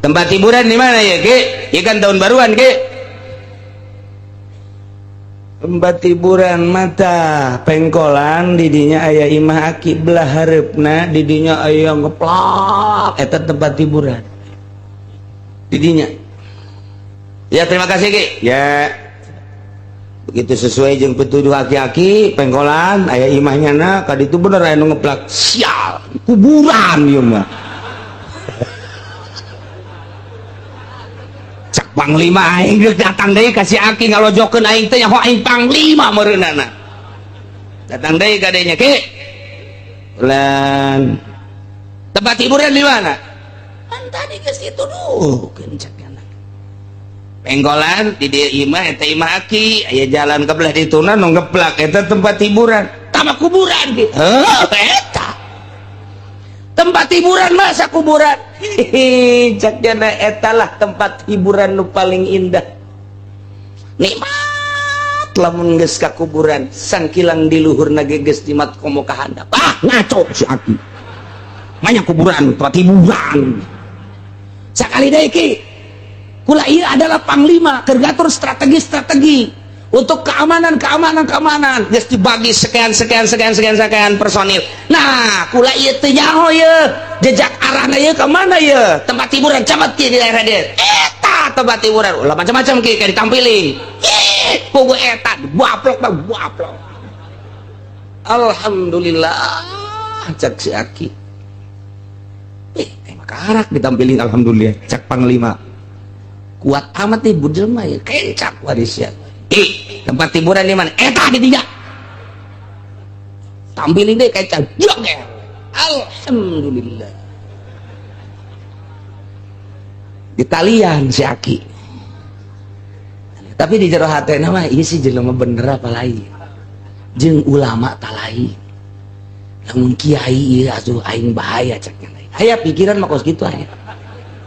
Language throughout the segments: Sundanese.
Tempat hiburan di mana ya, Ki? Ieu kan tahun baruan, Ki. Tempat hiburan mata pengkolan, didinya aya imah aki, belah hareupna didinya aya ngeplak, eta tempat hiburan didinya. Ya, terima kasih, Ki. Ya, begitu sesuai jeung petuduh aki-aki, pengkolan aya imahnya na kaditu bener aya nu ngeplak. Sial, kuburan ieu mah. Cak panglima aing geus datang deui ka si aki ngalojokeun aing teh nyaho aing panglima meureunana. Datang deui ka dinya, Ki. Ulan. Tempat hiburan di mana? Kan tadi geus dituduhkeun, cak anak. Pengkolan di dieu imah, eta imah aki, aya jalan ke belah dituna nu ngeplak, eta tempat hiburan. Tama kuburan, Ki. Heuh, eta. Tempat hiburan masa kuburan? Hihi, cak jana etalah tempat hiburan nu paling indah, nikmat lamun geus ka kuburan, sangkilang di luhurna ge geus jimat komo ka handap. Ah, ngaco si aki, banyak kuburan tempat hiburan. Sakali deui, Ki, kula ieu adalah panglima keur ngatur strategi-strategi untuk keamanan keamanan keamanan, geus dibagi sekian sekian sekian sekian sekian personil. Nah, kula ieu teu nyaho ye jejak arahna ieu ka mana ye tempat hiburan. Camat, Ki, di daerah dieu eta tempat hiburan ulah macam-macam, Ki, kayak ditampilin. Ih, pugu eta baplok baplok. Alhamdulillah, cak si aki, eh makarak ditampilin. Alhamdulillah, cak panglima, kuat amat nih jelema ya, kencak warisnya. Ih, tempat hiburan di mana? Eta di tiga. Tampilin deh kayak jong. Alhamdulillah. Di talian si aki. Tapi di jero hate nama ieu si jelema bener apa lain. Jeung ulama ta lain. Lamun kiai ieu atuh aing bahaya, cek. Aya pikiran mah kos kitu aya.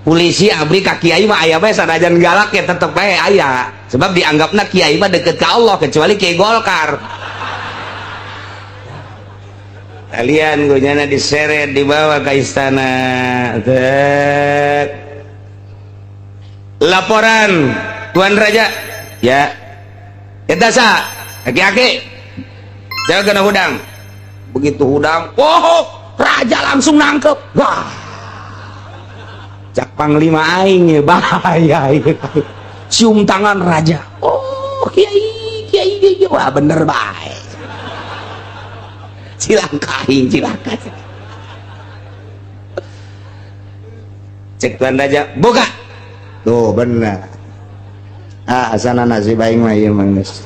Polisi abri ka kiai mah aya bae, sanajan galak ya tetep bae aya, sebab dianggapna kiai mah deket ke Allah, kecuali kiai Golkar. Kalian gunyana diseret, dibawa ke istana. Tek. Laporan Tuan Raja ya, kita sa aki-aki jangan kena hudang. Begitu hudang, oh, raja langsung nangkep. Wah, cak panglima aing ya bahaya ya. Cium tangan raja. Oh, kiai kiai kiai, wah bener bae, cilaka aing, cilaka. Cek tuan raja, buka tuh bener. Ah, asana nasib aing mah ieu mah geus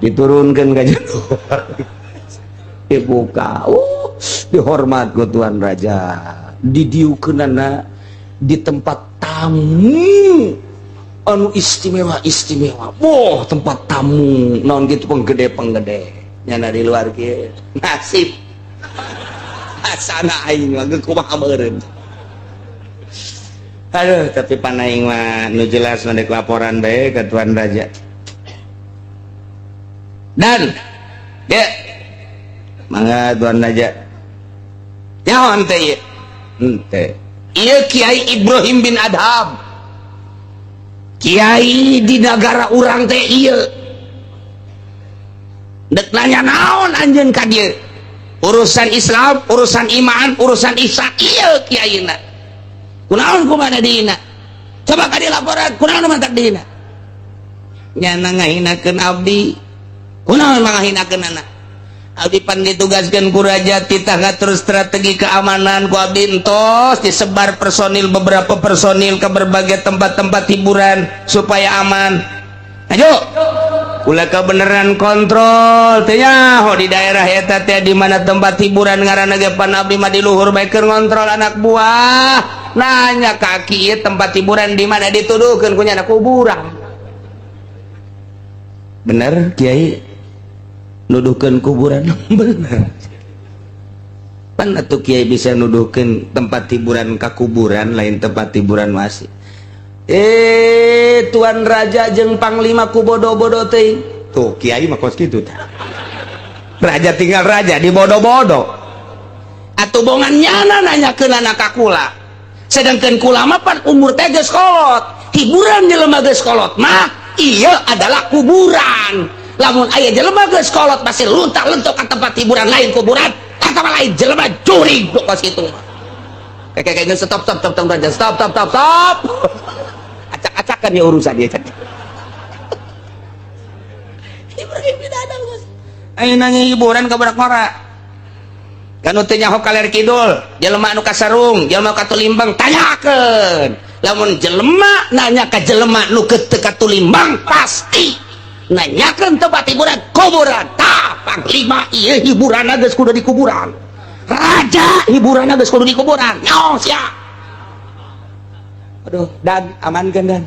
diturunkeun ka jero, dibuka. Oh, dihormat ku tuan raja, didiukeunana di tempat tamu anu istimewa istimewa. Wah, tempat tamu naon gitu, penggede penggede nyana di luar kieu. Nasib asana aing mah geus kumaha meureun. Aduh, tapi pan aing mah nu jelas mah dek laporan bae ke tuan raja. Dan ya mangga tuan raja, nyaho teh ieu henteu. Ieu Kiai Ibrahim bin Adham, kiai di negara urang teh ieu. Dek nanya naon anjeun ka dieu? Urusan Islam, urusan iman, urusan ihsan, ieu kiaina. Kunaon kumana dihina? Coba ka dieu laporan, kunaon mantak dihina? Nyana ngahinakeun abdi. Kunaon mangahinakeun anak? Abdi pan ditugaskan ku raja titah ngatur strategi keamanan, ku abdi entos disebar personil, beberapa personil ke berbagai tempat-tempat hiburan supaya aman. Ayo, ulah kebenaran kontrol teh nyaho di daerah eta teh di mana tempat hiburan ngaranna ge. Pan abdi mah di luhur bae keur ngontrol anak buah. Nanya kaki ieu tempat hiburan di mana, dituduhkeun ku nyana kuburan. Bener kiai nuduhkeun kuburan? Bener. Pan atuh kiai bisa nuduhkeun tempat hiburan ka kuburan, lain tempat hiburan masih. Eh, tuan raja jeung panglima ku bodoh-bodoh teuing. Tuh kiai mah kos kitu tah. Raja tinggal raja di bodoh-bodoh. Atuh bongan nyana nanyakeun anak ka kula. Sedangkan kula mah pan umur teh geus kolot, hiburan jelema geus kolot mah iya adalah kuburan. Lamun aya jelema geus kolot masih luntak-lentuk ke tempat hiburan lain kuburan, eta mah lain jelema, jurig kos kitu mah. Kayak kayak stop, stop, stop, stop, stop, stop, stop, stop. Acak-acakan ya urusan dia. Ibrahim bin Adham geus. Ayo nanya hiburan ka budak ngora. Kanu teu nyaho kaler kidul, jelema anu kasarung, jelema katulimbang, tanyakeun. Lamun jelema nanya ka jelema nu teu katulimbang pasti nanyakeun tempat hiburan kuburan. Tah, panglima ieu hiburan geus kudu di kuburan. Raja hiburan geus kudu di kuburan. Nyaho sia. Aduh, dan amankeun dan.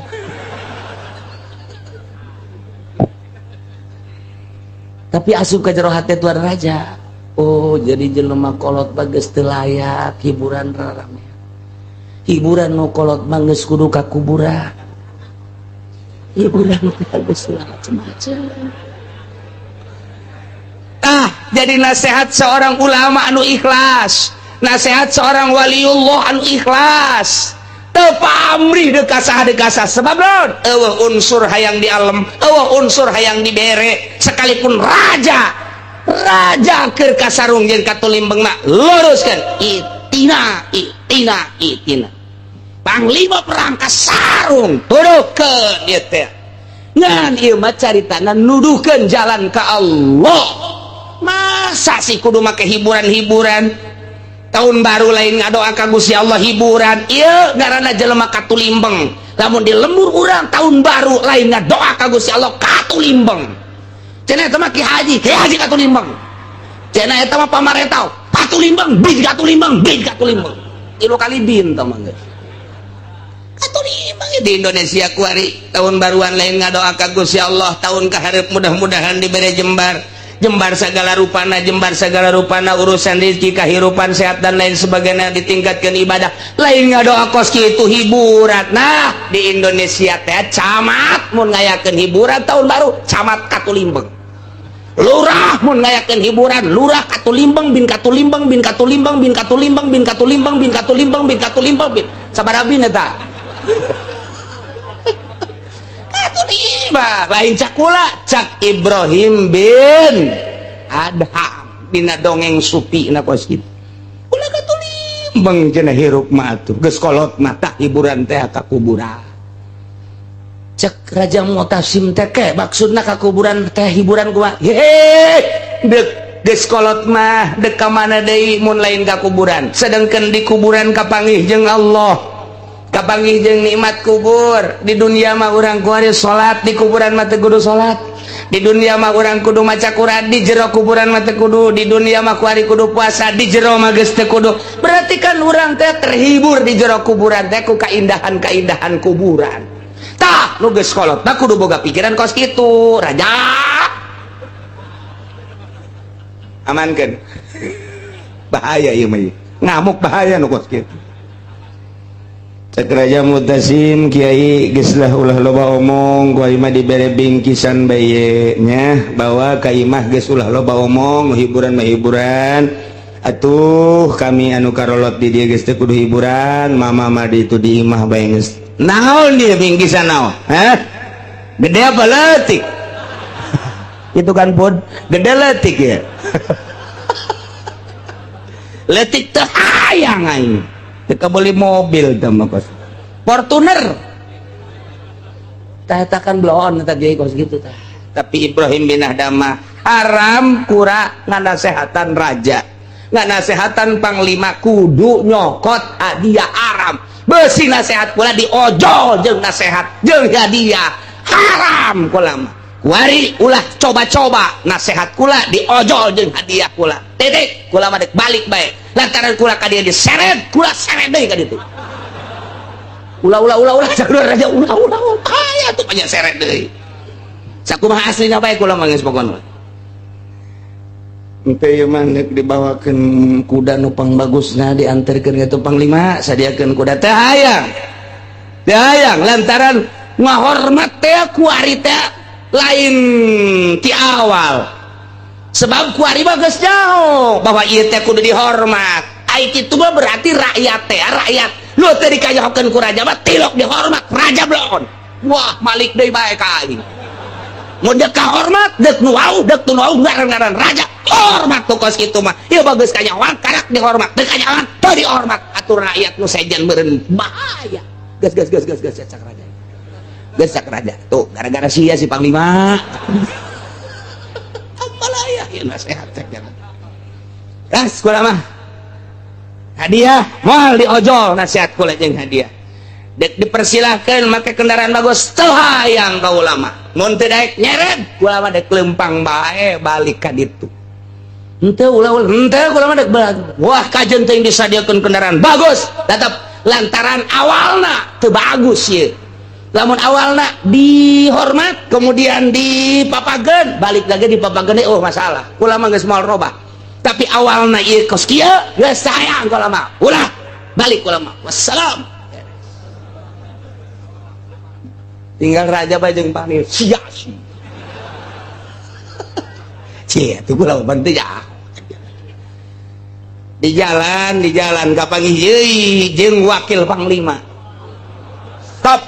Tapi asup ka jero hate tuan raja. Oh, jadi jelema kolot mah geus teu layak hiburan rarame. Hiburan nu kolot mah geus kudu ka kuburan. Hiburan nu geus macem-macem. Ah, jadi nasihat seorang ulama anu ikhlas, nasihat seorang waliullah anu ikhlas. Teu pamrih deuk ka saha deuk ka saha, sebab naon? Eueuh unsur hayang di alem, eueuh unsur hayang dibere, sekalipun raja. Raja keur kasarung jeung katulimbeng mah luruskeun itina itina itina. Panglima perang kasarung tuduhkeun ieu teh. Ngan ieu mah caritana nuduhkeun jalan ka Allah. Masa sih kudu make hiburan-hiburan? Tahun baru lain ngadoa ka Gusti Allah hiburan. Ieu ngaranna jelema katulimbeng. Lamun di lembur urang tahun baru lain ngadoa ka Gusti Allah katulimbeng. Cenah eta mah Ki Haji, Ki Haji katulimbeng. Cenah eta mah pamaretau, katulimbeng, bin katulimbeng, bin katulimbeng. Tilu kali bin tah mah geus. Katulimbeng di Indonesia kuari tahun baruan lain ngadoa ka Gusti Allah, tahun kaharep mudah-mudahan dibere jembar. Jembar segala rupana, jembar segala rupana urusan rezeki, kehidupan sehat dan lain sebagainya, ditingkatkan ibadah. Lain ngadoa kos kitu hiburan. Nah, di Indonesia teh camat mun ngayakeun hiburan tahun baru, camat katulimbeng. Lurah mun ngayakeun hiburan, lurah katulimbeng bin katulimbeng bin katulimbeng bin katulimbeng bin katulimbeng bin katulimbeng bin katulimbeng bin. Sabaraha bin eta? Katulimbeng. Lain cak kula, cak Ibrahim bin Adham dina dongeng supi na kos kitu. Ulah katulimbeng cenah hirup mah atuh. Geus kolot mah tah hiburan teh ka kuburan. Cek Raja Mutasim teh ke maksudna ka kuburan teh hiburan kumaha? Hehe, deuk geus kolot mah deuk ka mana deui mun lain ka kuburan. Sedangkan di kuburan kapanggih jeung Allah, kapanggih jeung nikmat kubur. Di dunia mah urang kuari salat, di kuburan mah teu kudu salat. Di dunia mah urang kudu maca Quran, di jero kuburan mah teu kudu. Di dunia mah kuari kudu puasa, di jero mah geus teu kudu. Berarti kan urang teh terhibur di jero kuburan teh ku kaindahan-kaindahan kuburan. Tah, nu geus kolot mah kudu boga pikiran kos kitu, raja. Amankeun. Bahaya ieu mah. Ngamuk bahaya nu kos kitu. Cek Raja Mutasim, kiai geus lah ulah loba omong, ku imah dibere bingkisan bae nya, bawa ka imah geus ulah loba omong, hiburan mah hiburan. Atuh kami anu karolot di dieu geus teu kudu hiburan, mama mah di itu di imah bae geus. Naon dia bingkisan naon? Hah? Gede apa leutik? Itu kan pun gede leutik ya. Leutik teh hayang aing. Teu beli mobil teh mah kos. Fortuner. Tah eta kan bloon eta ge kos gitu tah. Tapi Ibrahim bin Adham haram kura nganasehatan raja. Nganasehatan panglima kudu nyokot hadiah haram. Besi nasehat kula diojol jeung nasehat jeung hadiah haram kula mah. Kuari ulah coba-coba nasehat kula diojol jeung hadiah kula. Titik kula mah dek balik bae. Lantaran kula ka dieu diseret, kula seret deui ka ditu. Ulah ulah ulah ulah jalur raja ulah ulah ulah kaya tuh banyak seret deui. Sakumaha aslina bae kula mah geus pokona. Ente ieu mah deuk dibawakeun kuda nu pangbagusna dianterkeun ka panglima, sadiakeun kuda teh hayang. Teh hayang lantaran ngahormat teh kuari teh lain ti awal. Sebab kuari mah geus jauh bahwa ieu teh kudu dihormat. Ai kitu mah berarti rakyat teh rakyat Nu teu dikanyahokeun ku raja mah tilok dihormat raja blon. Wah, malik deui bae ka aing. Mun deuk kahormat, deuk nu wau, deuk nu wau ngaran-ngaran raja. Hormat tuh kos kitu mah. Ieu bagus kanyahoan karak dihormat, teu kanyahoan teu dihormat. Atur rakyat nu sejen meureun bahaya. Gas gas gas gas gas cak raja. Gas cak raja. Tuh, gara-gara sia si panglima. Amalaya ieu nasihat cek jangan. Gas kula mah. Hadiah moal diojol nasihat kula jeung hadiah. Dek dipersilahkan make kendaraan bagus teu hayang ka ulama. Mun teu daek nyeret kula mah dek lempang bae balik ka ditu. Henteu ulah ulah henteu kula mah dek balik. Wah kajeun teuing disadiakeun kendaraan bagus tetep lantaran awalna teu bagus ieu. Lamun awalna dihormat kemudian dipapageun balik lagi dipapageun oh masalah. Kula mah geus moal robah. Tapi awalna ieu kos kieu geus sayang kula mah. Ulah balik kula mah. Wassalam. Tinggal raja bae jeung panir sia si. Sia tuh kula mah teu ya. Di jalan kapanggih deui jeung wakil panglima. Stop.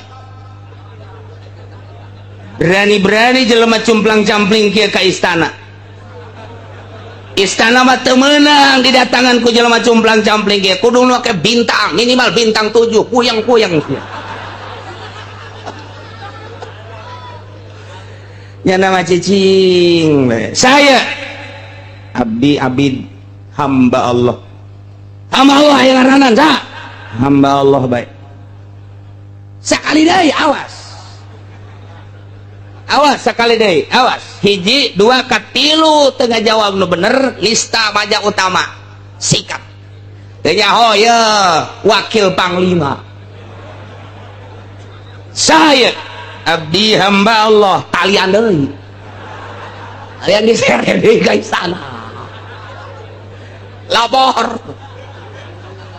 Berani-berani jelema cumplang-campling kieu ka istana. Istana mah teu meunang didatangan ku jelema cumplang-campling kieu. Kudu make bintang, minimal bintang 7, puyeng-puyeng. Nya nama cicing. Saya abdi abid hamba Allah. Hamba Allah yang ngaranan sa. Hamba Allah baik. Sakali deui awas. Awas sekali deui, awas. Hiji, dua, katilu teu ngajawab nu bener, lista maja utama. Sikap. Teu nyaho ye wakil panglima. Saya abdi hamba Allah talian deui. Talian diseret deui ka istana. Lapor.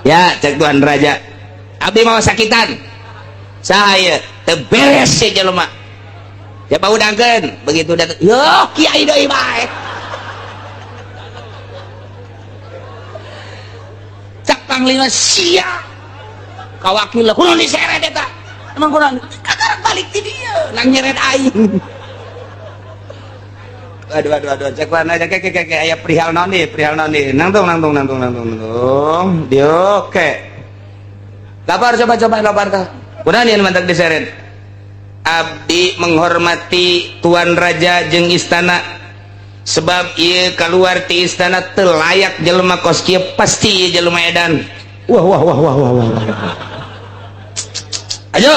Ya, cek Tuan Raja. Abdi mau sakitan. Saya teu beres si jelema. Siapa udangkeun? Begitu datang, yo kiai deui bae. Cak panglima sia. Ka wakil kunaon diseret eta? Emang kunaon? Kakarak balik ti dieu, nang nyeret aing. Aduh aduh aduh, cek warna aja ke ke aya perihal naon deui, perihal naon deui. Nangtung nangtung nangtung nangtung nangtung. Dieu oke. Lapar coba coba lapar tah. Kunaon ieu mantak diseret? Abdi menghormati Tuan Raja jeung istana sebab ieu keluar ti istana teu layak jelema kos kieu pasti ieu jelema edan. Wah wah wah wah wah wah. Ayo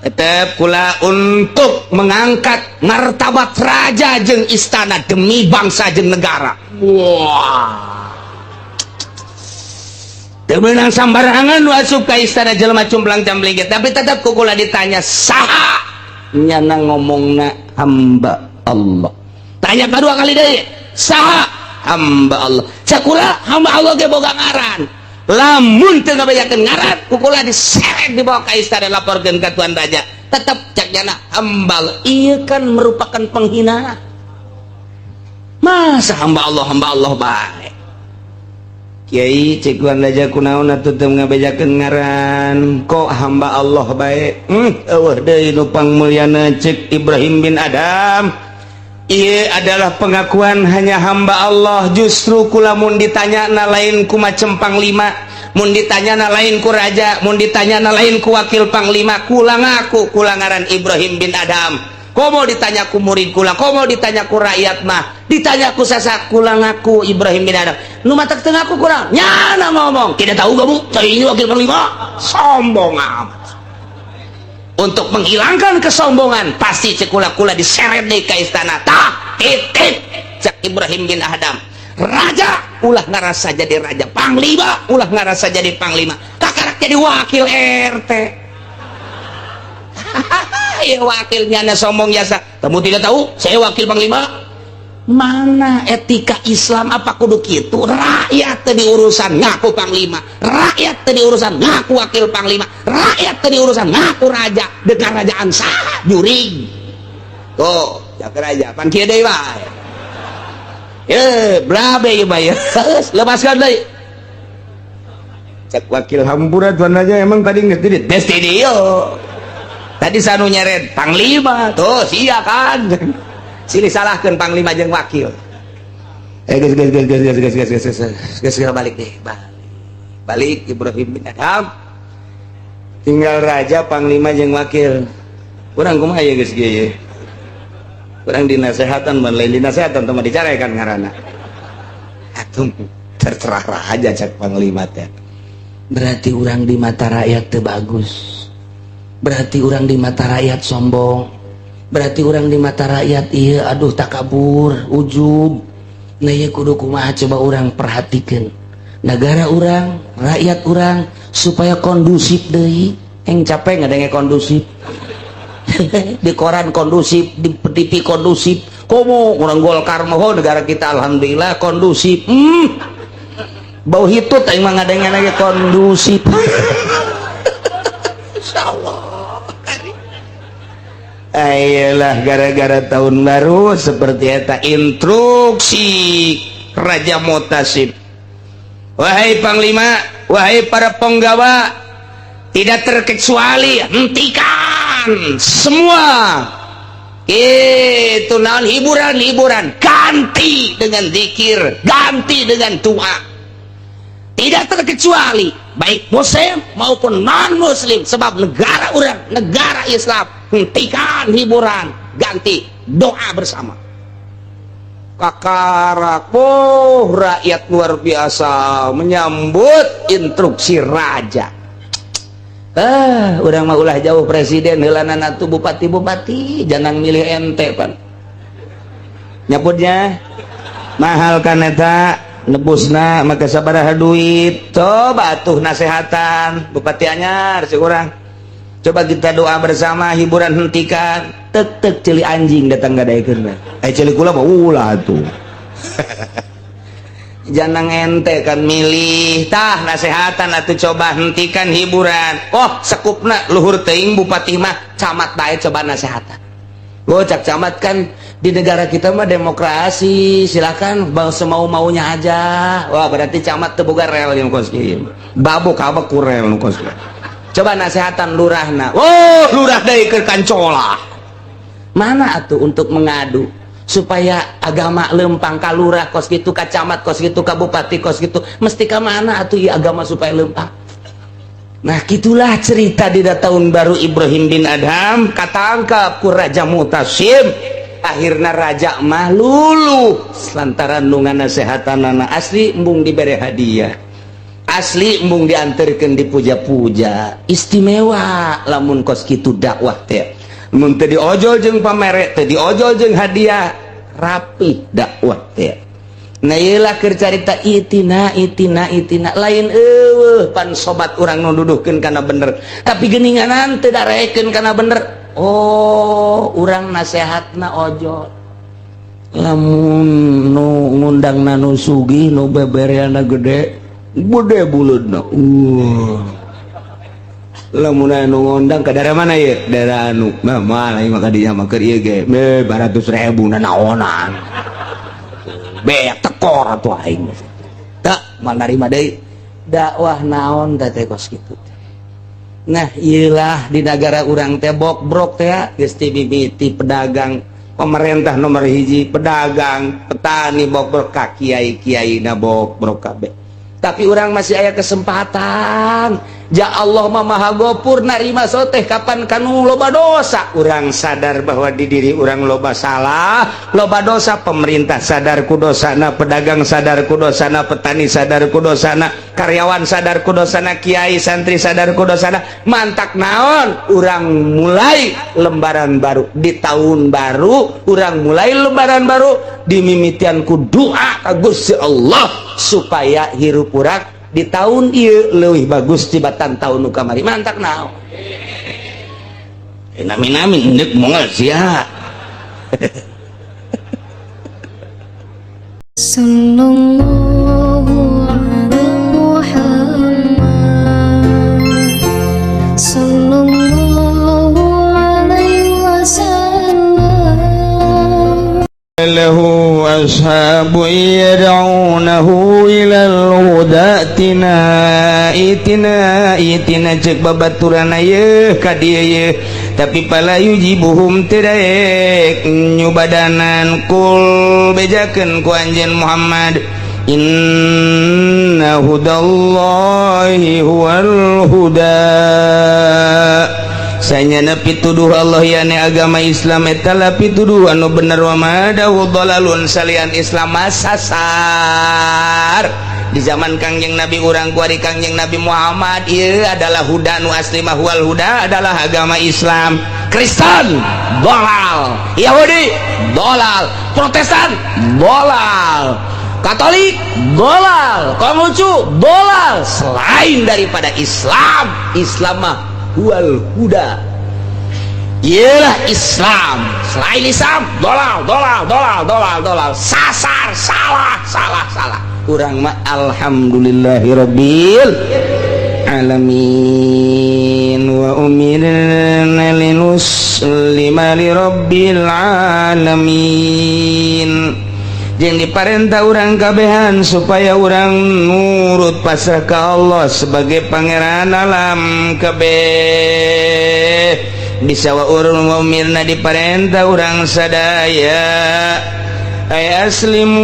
tetep kula untuk mengangkat martabat raja jeung istana demi bangsa jeung negara. Wah. Teu meunang sambarangan nu asup ka istana jelema cumplang-campling ge, tapi tetep ku kula ditanya saha nyana ngomongna hamba Allah. Tanya kedua kali deui, saha hamba Allah. Cakula hamba Allah ge boga ngaran. Lamun teu ngabejakeun ngaran, ku kula diseret dibawa ka istana laporkeun ka Tuan Raja. Tetep cak nyana hamba Allah. Ieu kan merupakan penghinaan. Masa hamba Allah bae. Kiai cek Tuan Raja kunaon atuh teu ngabejakeun ngaran, kok hamba Allah bae. Eueuh deui nu pangmulyana cek Ibrahim bin Adam. Ieu adalah pengakuan hanya hamba Allah. Justru kula mun ditanya na lain ku macem panglima, mun ditanya na lain ku raja, mun ditanya na lain ku wakil panglima, kula ngaku kula ngaran Ibrahim bin Adam. Komo ditanya ku murid kula, komo ditanya ku rakyat mah, ditanya ku sasa kula ngaku Ibrahim bin Adam. Nu matak teu ngaku kurang, nyana ngomong, tidak tahu kamu, saya ini wakil panglima, sombong amat. Untuk menghilangkan kesombongan pasti cekula-kula diseret deui ka istana. Tah titik cak Ibrahim bin Adam. Raja ulah ngarasa jadi raja, panglima ulah ngarasa jadi panglima, kakarak jadi wakil RT. Ya wakilnya na sombong jasa. Kamu tidak tahu saya wakil panglima. Mana etika Islam apa kudu kitu? Rakyat teu diurusan ngaku panglima, rakyat teu diurusan ngaku wakil panglima, rakyat teu diurusan ngaku raja. Dengan kerajaan saha juring. Tuh, jak raja pan kieu deui bae. Ye, brabe ieu bae. Lepaskan deui. Cek wakil, hampura, tuan raja, emang tadi nggak tidak tes dia tadi sanu nyeret panglima tuh sia kan silih salahkan panglima jeung wakil. Eh, geus geus geus geus geus geus geus geus geus geus, balik deh, balik balik. Ibrahim bin Adham tinggal raja, panglima jeung wakil. Urang kumaha ya? Geus kieu urang dinasehatan, ban lain dinasehatan teh mah dicarekan ngaranna. Atuh terserah raja. Cek panglima teh, berarti urang di mata rakyat teu bagus, berarti urang di mata rakyat sombong, berarti urang di mata rakyat iya, aduh, takabur, ujub. Nah, iya kudu kumaha? Coba urang perhatikan negara urang, rakyat urang, supaya kondusif deui. Yang capek nggak kondusif di koran, kondusif di TV, kondusif. Komo orang Golkar mah, negara kita alhamdulillah kondusif. Bau hitut aing mah ngadengen lagi kondusif. Insyaallah. Ayolah, gara-gara tahun baru seperti eta instruksi Raja Mutasib. Wahai panglima, wahai para penggawa, tidak terkecuali hentikan semua itu naon, hiburan-hiburan, ganti dengan zikir, ganti dengan doa. Tidak terkecuali baik muslim maupun non muslim, sebab negara urang negara Islam. Hentikan hiburan, ganti doa bersama. Kakarak, oh, rakyat luar biasa menyambut instruksi raja. Ah, urang mah ulah jauh presiden heulanan atuh bupati-bupati jangan milih ente pan nyaputnya mahal kan eta nebusna maka sabaraha duit. Coba tuh nasehatan bupati anyar si urang, coba kita doa bersama, hiburan hentikan. Tek tek ceuli anjing datang gadaikeun. Eh, ceuli kula mah ulah tuh. Jangan ente kan milih tah nasehatan atau coba hentikan hiburan. Oh, sekupna luhur teuing bupati mah, camat bae coba nasehatan. Oh, cak camat kan di negara kita mah demokrasi, silakan bang, semau maunya aja. Wah, berarti camat teu boga rel yang kos kieu, babuk kabek ku rel nu kos. Coba nasehatan lurahna. Oh, lurah deui keur kancola. Mana atuh untuk mengadu supaya agama lempang ka lurah kos gitu, ka camat kos gitu, ka bupati kos gitu, mesti ka mana atuh ya agama supaya lempang? Nah, gitulah cerita di tahun baru Ibrahim bin Adham katangkap ku Raja Mutasim. Akhirnya raja mah luluh lantaran nu nasehatan. Asli embung diberi hadiah, asli embung diantarkan, dipuja-puja istimewa. Lamun kos kitu dakwah teh, mun teu diojol jeung pamere, teu diojol jeung hadiah, rapi dakwah teh. Nah, ieulah keur carita itina itina itina. Lain eueuh pan sobat urang nu nuduhkeun kana bener, tapi geuninganan teu darekeun kana bener. Oh, urang nasehatna ojol. Lamun nu ngundangna nu sugih, nu bebereana gede gede buleudna. Lamun anu ngundang ke daerah mana ya, daerah anu mah mah lain mah kadinya mah keur ieu ge me 200.000 nanaonan beak tekor atuh aing tak mal narima deui dakwah naon teh kos kitu. Nah, iyalah di negara urang teh bokbrok teh geus ti mimiti pedagang, pemerintah nomor hiji pedagang, petani bokbrok, ka kiai kiai na bokbrok kabeh. Tapi urang masih aya kesempatan. Ya Allah mah Maha Gopur, narima soteh kapan kanu loba dosa. Urang sadar bahwa di diri urang loba salah, loba dosa. Pemerintah sadar ku dosana, pedagang sadar ku dosana, petani sadar ku dosana, karyawan sadar ku dosana, kiai santri sadar ku dosana. Mantak naon, urang mulai lembaran baru di tahun baru. Urang mulai lembaran baru dimimitian ku doa ka Gusti Allah supaya hirup urang di tahun ieu leuwih bagus tibatan tahun nu kamari. Mantak naon, eh, nami-nami endek moal sia. Sallallahu ala Muhammad. Sallallahu alaihi wasallam. له أصحاب يدعونه إلى الهدى ائتنا ائتنا ائتنا cek babaturan ye ka dieu ye, tapi فلا يجيبهم teu daek nyubadanan. قل bejakeun ku anjeun Muhammad, إن هدى الله هو الهدى sanyana pituduh Allah yakni agama Islam eta lah pituduh anu bener. وما ضلال salian Islam sasar. Di zaman Kangjeng Nabi urang kuari, Kangjeng Nabi Muhammad, ieu adalah huda nu asli mah. هو الهدى adalah agama Islam. Kristen dolal, Yahudi dolal, Protestan dolal, Katolik dolal, Konghucu dolal, selain daripada Islam. Islam mah هو الهدى, ialah Islam. Selain Islam dolal, dolal, dolal, dolal, dolal, sasar, salah, salah, salah. Urang mah alhamdulillahirabbil alamin. وأمرنا لنسلم لرب العالمين jeung diparentah urang kabehan supaya urang nurut pasrah ka Allah sebagai pangeran alam kabeh. Bisa wa urang وأمرنا diparentah urang sadaya أي أسلموا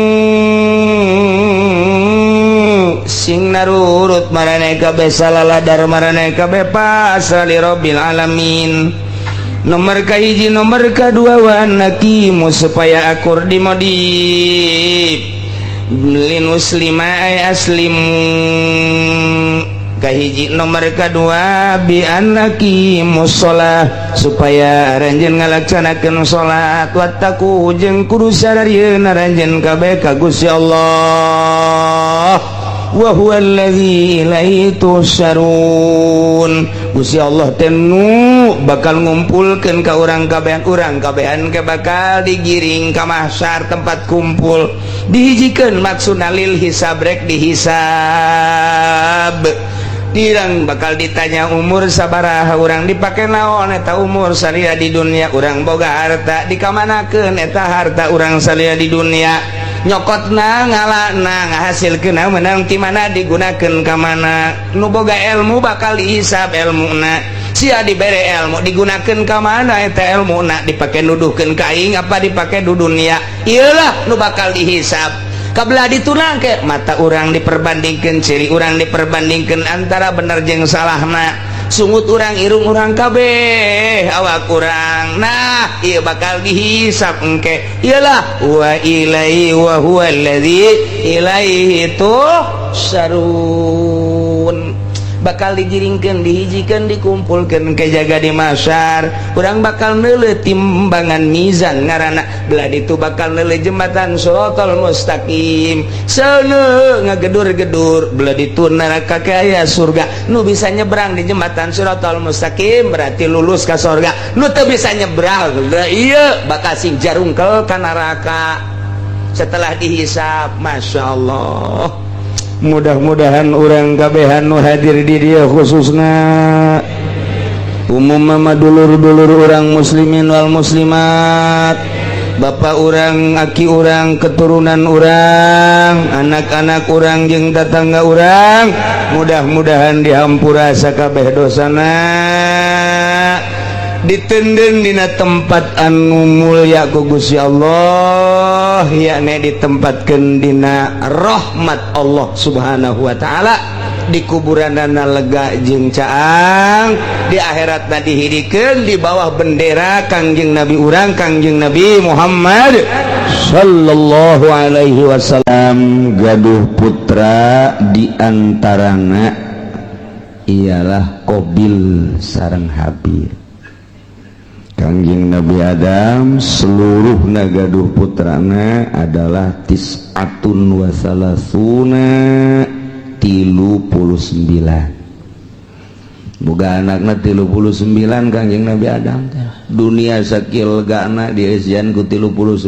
sing narurut maraneh kabeh, salaladar maraneh kabeh, pasrah لرب العالمين nomor kahiji. Nomor kedua, وأن أقيموا supaya akur dimodif لنسلم أي أسلموا kahiji. Nomor kedua, بأن أقيموا الصلاة supaya aranjeun ngalaksanakeun salat. واتقوا jeung kudu sararieun aranjeun kabeh ka Gusti Allah. وهو الذي إليه تحشرون Gusti Allah teh nu bakal ngumpulkeun ka urang kabehan. Urang kabehan ke bakal digiring ka mahsyar, tempat kumpul, dihijikeun, maksudna للحساب rek dihisab. Dirang bakal ditanya umur sabaraha urang, dipake naon eta umur salila di dunia, urang boga harta dikamanakeun eta harta urang salila di dunia, nyokotna, ngalana, ngahasilkeun menang ti mana, digunakeun ka mana. Nu boga ilmu bakal dihisab ilmuna. Sia dibere ilmu, digunakeun ka mana eta ilmuna, dipake nuduhkeun ka aing apa dipake di dunia? Iyalah nu bakal dihisab. Kabelah ditunang ke mata urang diperbandingkan, ciri urang diperbandingkan antara bener jeung salahna, sungut urang, irung urang, kabeh awak urang. Nah, ieu bakal dihisab engke. Iyalah وإليه وهو الذي إليه تحشرون bakal digiringkan, dihijikan, dikumpulkan ke jaga di mahsyar. Urang bakal neuleuh timbangan, mizan ngaranna. Belah itu bakal neuleuh jembatan sirotol mustaqim, seuneu ngagedur-gedur. Belah itu neraka kaya surga. Nu bisa nyebrang di jembatan sirotol mustaqim berarti lulus ke surga. Nu teu bisa nyebrang, iya bakal sing jarungkel ka neraka setelah dihisab. Masya Allah, mudah-mudahan urang kabehan nu hadir di dieu, khususna umum mama, dulur-dulur urang muslimin wal muslimat, bapak urang, aki urang, keturunan urang, anak-anak urang jeung tetangga urang, mudah-mudahan dihampura sakabeh dosana, ditenden dina tempat anu mulia ku Gusti Allah, yakni ditempatkeun dina rahmat Allah Subhanahu wa taala, di kuburanana lega jeung caang, di akhiratna dihidikeun di bawah bendera Kangjeng Nabi urang, Kangjeng Nabi Muhammad sallallahu alaihi wasallam. Gaduh putra, diantarana ialah Qobil sareng Habil. Kangjeng Nabi Adam seluruh gaduh putrana adalah تسعة وثلاثون 39. Boga anakna 39 Kangjeng Nabi Adam. Dunia sakieu legana dieusian ku 39,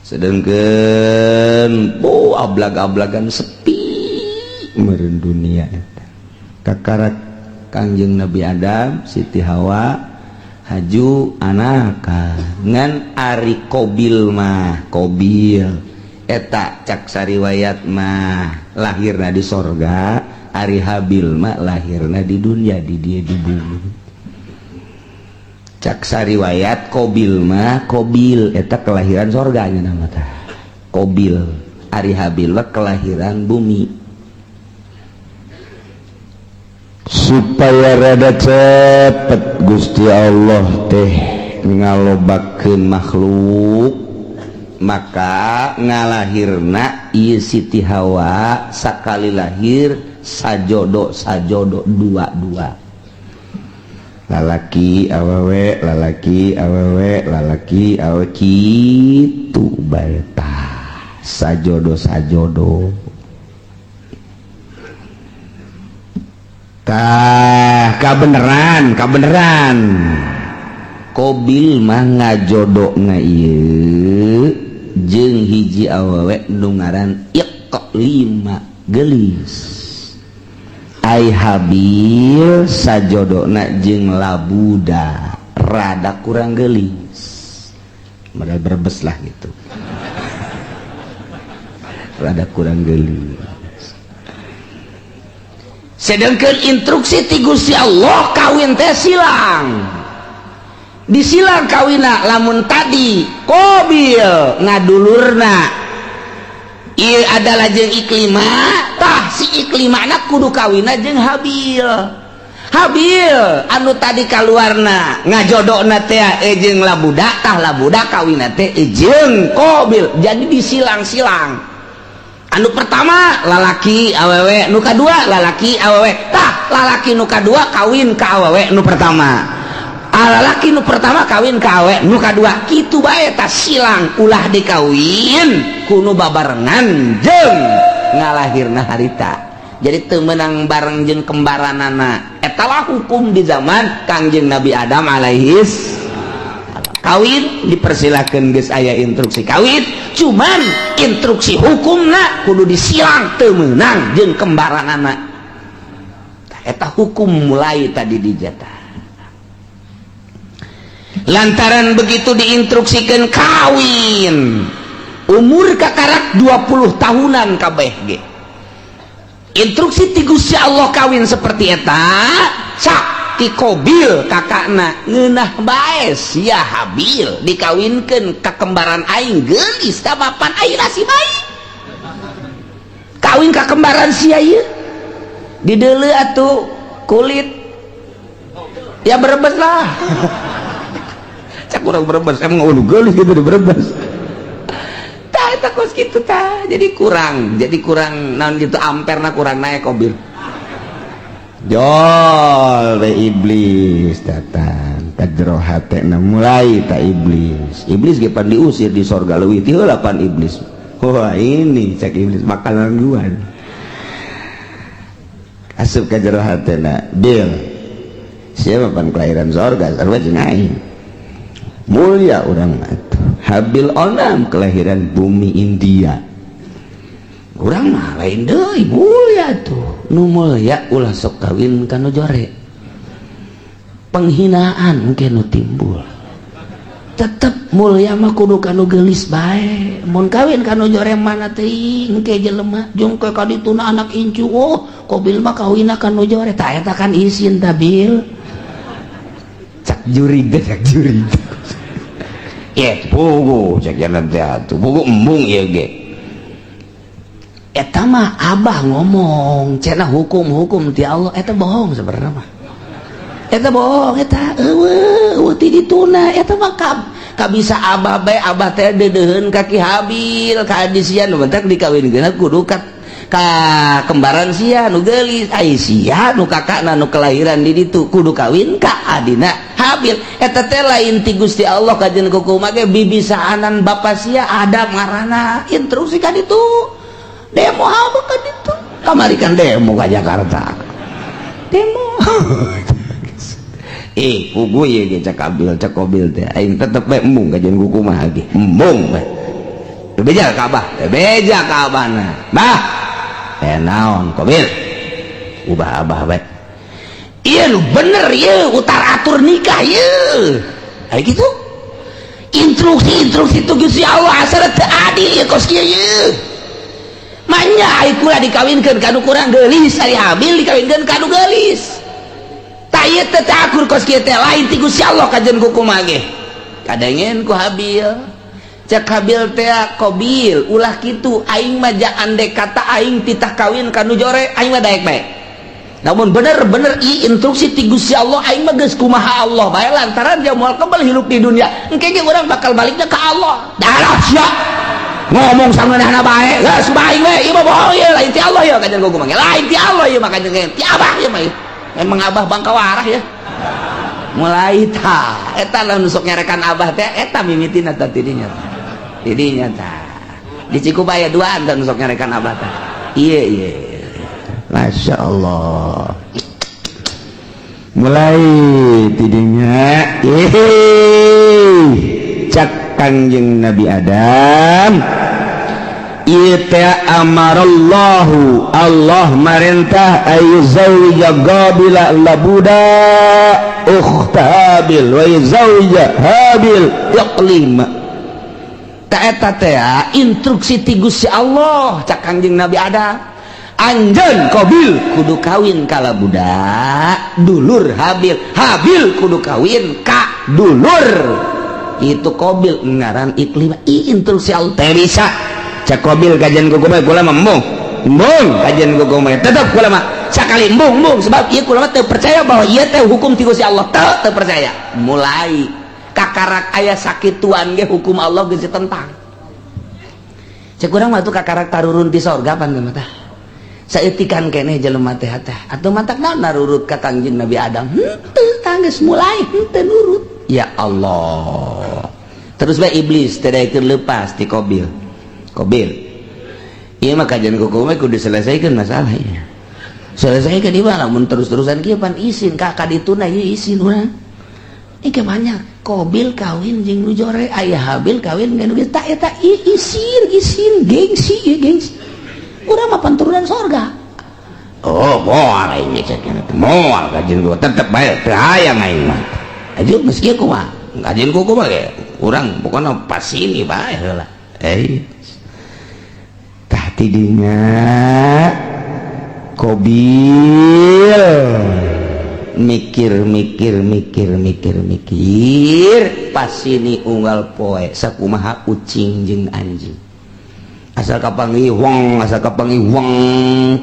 sedangkan oh ablag-ablagan sepi meureun dunia eta. Kakarak Kangjeng Nabi Adam, Siti Hawa. Haju anakan. Ngan ari Kobil mah, Kobil eta cak sariwayat mah lahirna di sorga, ari Habil mah lahirna di dunia, di dia di bumi. Cak sariwayat Kobil mah, Kobil eta kelahiran sorganya nama tah Kobil, ari Habil mah kelahiran bumi. Supaya rada cepet Gusti Allah teh ngalobakeun makhluk, maka ngalahirna ieu Siti Hawa sakali lahir sajodo sajodo, dua-dua, lalaki awewe, lalaki awewe, lalaki awewe, kitu bae tah, sajodo sajodo. Tah, kabeneran kabeneran Kobil mah ngajodo na ieu jeung hiji awewe nu ngaran Iqlima, gelis. Ai Habil sajodona jeung Labuda, rada kurang gelis, modal Brebes lah gitu, rada kurang gelis. Sedangkan instruksi ti Gusti Allah kawin teh silang, disilang kawina. Lamun tadi Kobil ngadulurna ieu adalah jeung Iklima, tah si Iklima anak kudu kawina jeung Habil. Habil anu tadi kaluarna ngajodokna teh jeung Labuda, tah Labuda kawina teh jeung Kobil. Jadi disilang-silang, anu pertama lalaki awewe, nu kadua lalaki awewe. Tah, lalaki nu kadua kawin ka awewe nu pertama, lalaki nu pertama kawin ka awewe nu kadua, kitu bae. Tah, silang, ulah dikawin ku nu babarengan jeung ngalahirna harita, jadi teu meunang bareng jeung kembaranana. Eta lah hukum di zaman Kangjeng Nabi Adam alaihis. Kawin dipersilakan, geus aya instruksi kawin, cuman instruksi hukumna kudu disilang, teu meunang jeung kembaranana. Eta hukum mulai tadi dijatah. Lantaran begitu diinstruksikan kawin umur kakarak 20 tahunan kabeh ge, instruksi ti Gusti Allah kawin seperti eta. Cak ti Kobil kakakna, ngeunah bae sia Habil dikawinkeun ka kembaran aing, geulis da mapan aing nasib baik kawin ka kembaran sia ieu. Dideuleu atuh kulit ya Brebes lah, cak urang Brebes emang ulu geulis gitu di Brebes. Tah, eta kos kitu tah. Jadi kurang naon gitu, amperna kurang naik. Kobil jol we, iblis datang ka jero hatena, mulai tak iblis. Iblis ge pan diusir di sorga, leuwih ti heula pan iblis. Wah, ini cek iblis makanan gua. Asup ka jero hatena, "Bil, siapa pan kelahiran sorga, sarua jeung aing, mulia urang mah atuh. Habil onam kelahiran bumi India, urang mah lain deui, mulia tuh." Nu mulia ulah sok kawin ka nu jore, penghinaan mungkin nu timbul. Tetep mulia mah kudu kanu geulis bae. Mun kawin kanu jore mana teuing ke jelema jung ke kadituna anak incu, "Oh, Kobil mah kawinna kanu jore." Tah, eta kan isin ta, Bil. Cak jurig teh, cak jurig ye, pugu cek jalan teh atuh, pugu embung ieu ge. Eta mah abah ngomong cenah hukum-hukum ti Allah, eta bohong sebenarnya mah. Eta bohong, eta eueuh eueuh ti dituna. Eta mah kabisa abah bae. Abah teh deudeuheun ka Ki Habil ka adi sia nu bentak dikawinkeun kudu ka kembaran sia nu geulis. Ai sia nu kakakna nu kelahiran di ditu kudu kawin ka adina Habil. Eta teh lain ti Gusti Allah kajen kukumaha ge, bibisaanan bapa sia Adam ngaranna. Instruksi ka ditu, demo apa kan itu kamari kan, demo ke Jakarta, demo. Eh, pugu ye ge cak Kabil, cak Kobil teh, aing tetep bae embung kajian kumaha ge, embung bae. Beja ka abah, beja ka abahna, "Bah, eh, naon, Kobil?" "Ubah abah bae." Iya, lu bener ya, utar atur nikah ya. Kayak gitu. Instruksi-instruksi itu Gusti Allah asal teu adil ya kos kieu ye. Manya ai kula dikawinkeun ka nu kurang geulis, ari Habil dikawinkeun ka nu geulis. Tah, ieu teh teu akur kos kieu teh, lain ti Gusti Allah kajen kumaha ge. Kadengen ku Habil. Cek Habil teh, "Kobil, ulah kitu, aing mah andek kata aing titah kawin ka nu jore, aing mah daek bae. Namun bener-bener i instruksi ti Gusti Allah, aing mah geus kumaha Allah bae, lantaran dia moal kebal hirup di dunia. Engke ge urang bakal baliknya ke Allah." Darah sia. Ngomong sangeunahna bae. Geus bae we, ieu mah bohong ieu, lain ti Allah ya kajen kumaha. Lain ti Allah ieu mah kajen ti Abah ieu mah. Emang Abah bangka warah ya. Mulai ta eta lah nusuk nyarekan Abah teh eta mimitina tah tidinya. Tidinya tah. Di Cikupa aya duaan tah nusuk nyarekan Abah teh. Iya. Masya Allah, mulai tidinya. Cak Kangjeng Nabi Adam, ieu teh amarallahu, Allah marentah ayyuzawwija Qabila labuda ukhta Habil wa yuzawwija Habil Iqlima. Ta eta teh instruksi ti Gusti Allah. Cak Kangjeng Nabi Adam, anjeun Qabil kudu kawin kala budak dulur Habil, Habil kudu kawin ka dulur itu Qabil ngaran Iklimah. I instruksi Allah Teh bisa. Cak Qabil kajian kuku kula mah embung embung, kajian kuku tetep kula mah sakali embung embung, sebab ieu kula mah teu percaya bahwa ieu teh hukum ti Gusti Allah, teu teu percaya. Mulai kakarak aya sakituan ge hukum Allah geus ditentang. Cek urang mah tuh kakarak tarurun di sorga pan mah tah, saeutikan keneh jelema teh teh atuh, matak naon narurut ka Kangjeng Nabi Adam henteu, tanggeus mulai henteu nurut. Ya Allah, terus bae iblis teh daekeun leupas ti Qabil. Qabil, ieu mah kajian kuku mah kudu diselesaikan masalah ieu, selesaikan di mana. Mun terus-terusan kieu pan isin ka kadituna ieu, isin urang. Ini banyak Qabil kawin jeung nu jore, aya Habil kawin jeung nu geus tak eta isin isin, gengsi ieu, gengsi. Urang mah turunan sorga. Oh, moal aing cek, moal kajian gua, tetep bae teu hayang aing mah. Aja geus kieu kumaha kajian kuku mah ge urang pokona pas ini bae heula. Eh, tah tidinya Qabil mikir mikir mikir mikir mikir, pas ini unggal poe sakumaha ucing jeung anjing asal kapanggih wong, asal kapanggih wong.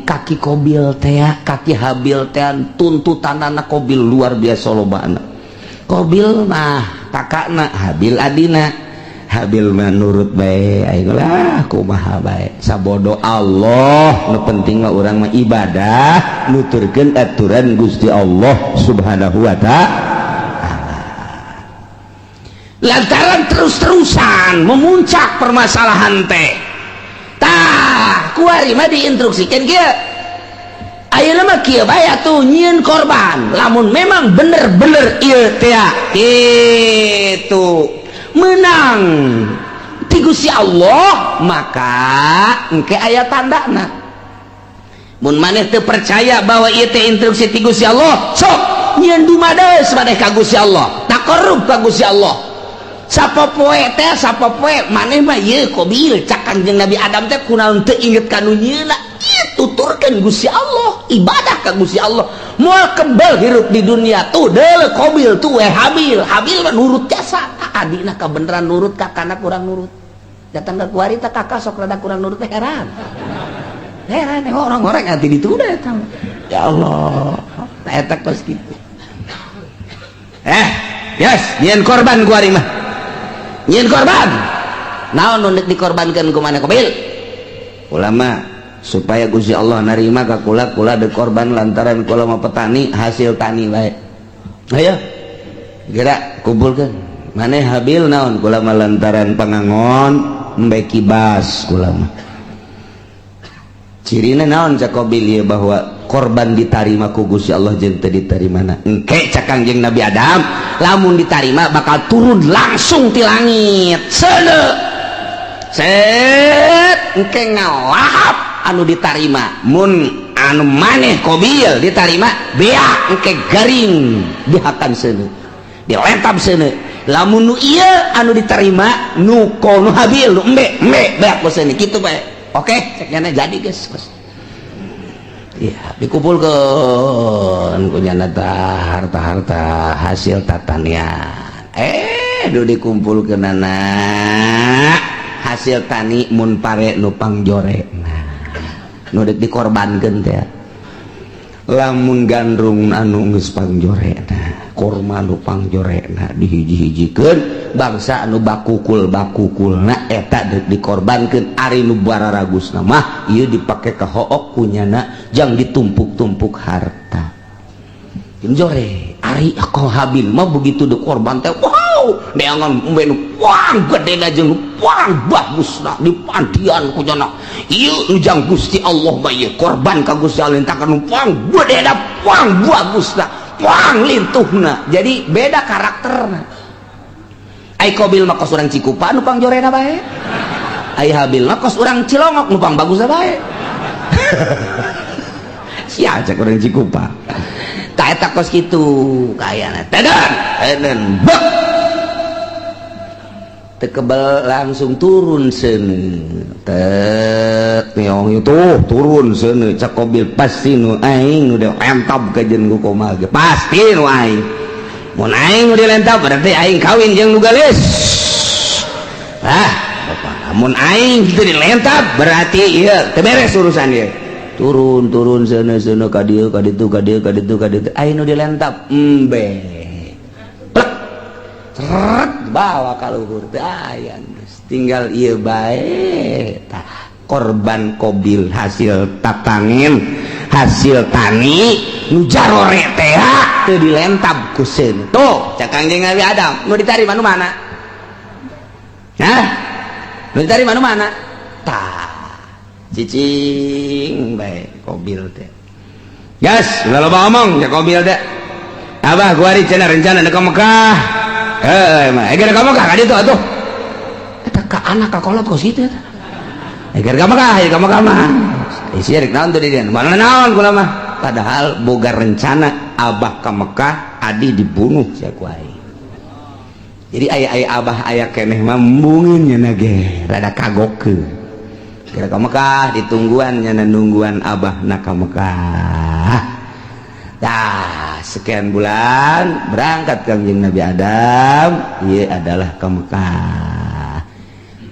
Kaki Kobil teh, kaki Habil teh, tuntutan anak Kobil luar biasa loba. Anak Kobil mah kakakna, Habil adina. Habil mah nurut bae, aing lah kumaha bae, sabodo Allah, nu penting mah urang mah ibadah nuturkeun aturan Gusti Allah Subhanahu wa Ta'ala. Lantaran terus-terusan memuncak permasalahan teh, tah kuari mah diinstruksikan kieu, ayeuna mah kieu bae atuh, nyieun korban. Lamun memang bener-bener ieu teh kitu menang ti Gusti Allah, maka engke aya tandana. Mun maneh teu percaya bahwa ieu teh instruksi ti Gusti Allah, sok nyieun dumades maneh ka Gusti Allah, taqarrub ka Gusti Allah sapopoe teh, sapopoe maneh mah ieu Qabil. Cak Kangjeng Nabi Adam teh, kunaon teu inget ka nu nyieuna ieu? Tuturkeun Gusti Allah, ibadah ka Gusti Allah, moal kebal hirup di dunia. Tuh deuleu Qabil, tuh we Habil. Habil mah nurut jasa adina, kabeneran nurut, kakana kurang nurut. Datang ke kuari teh kakak sok rada kurang nurut teh, heran heran orang-orang nanti ditunda eta. Ya Allah, eta kos kitu. Eh, yes, nyieun korban kuari mah, nyieun korban. Naon nu dikorbankeun ku maneh, Qabil? Ulama supaya Gusti Allah narima ka kula, kula de korban lantaran kula mah petani, hasil tani bae. Ayo gerak kumpulkeun. Maneh Habil naon? Kula mah lantaran pangangon, embe kibas kula mah. Cirina naon cak Qabil ieu bahwa korban ditarima ku Gusti Allah jeung teu ditarimana? Engke cak Kangjeng Nabi Adam, lamun ditarima bakal turun langsung ti langit seuneu set, engke ngalahap anu ditarima. Mun Anu maneh Kobil diterima beak, engke garing dihakan seuneu, dilentab seuneu. Lamun nu ieu anu diterima nu ko nu Habil, nu embe embe beak ku seuneu, kitu bae. Oke, cek nyana, jadi geus. Iya, dikumpulkan ku nyana harta-harta hasil tatanian. Eh, dikumpulkeun anak hasil tani, mun pare nu pangjore, nah nu dek dikorbankeun teh, lamun gandrung anu geus pangjorena, korma nu pangjorena dihiji-hijikeun, bangsa anu bakukul bakukulna, eta dek dikorbankeun. Ari nu bararagusna mah ieu dipake ka hook kunyana jang ditumpuk-tumpuk harta jore. Ari ako Habil mah begitu dikorban teh, wow, neangan embe nu pang gedena jeung nu pang bagusna dipandian ku nyana. Ieu nu jang Gusti Allah mah, ieu korban ka Gusti Allah takan nu pang gedena, pang bagusna, pang lintuhna. Jadi beda karakterna. Ai Kobil mah kos urang Cikupa nu pang jorena bae, ai Habil mah kos urang Cilongok nu pang bagusna bae. Sia cek urang Cikupa tak eta kos kitu kayana. Tedan eden bek tekebel, langsung turun seuneu, tek nyong itu turun seuneu. Cak Kobil, pasti nu aing nu dilentab ka jeung ku komal ge, pasti nu aing. Mun aing nu dilentab, berarti aing kawin jeung nu geulis. Ah bapak, mun aing teu dilentab berarti ieu teu beres urusan ieu. Turun turun seuneu seuneu, ka dieu, ka ditu, ka dieu, ka ditu, ka ditu. Aing nu dilentab, embe plek seret bawa ka luhur, teu aya geus, tinggal ieu bae. Tah, korban Kobil hasil tatangin, hasil tani nu jarore teh teu dilentab ku seuneu. Tuh cak Kangjeng Nabi Adam, nu ditarima nu mana? Hah, nu ditarima nu mana? Tah, cicing bae Kobil teh. Gas ulah loba omong, cak Kobil teh. Abah kuari cenah rencana ka Mekah. Eh mah eh ka Mekah ka ditu atuh, eta ka anak ka kolot kos kitu eta. Eh ka Mekah ya, ka Mekah mah isi rek naon tuh di dieu, mana naon kula mah. Padahal boga rencana abah ka Mekah, adi dibunuh sia ku aing. Jadi aya aya abah aya keneh mah embungeun nya ge rada kagokeun. Kira ka Mekah ditungguan nya, nungguan abah na ka Mekah. Dah sekian bulan berangkat Kangjeng Nabi Adam, ieu adalah ke Mekah.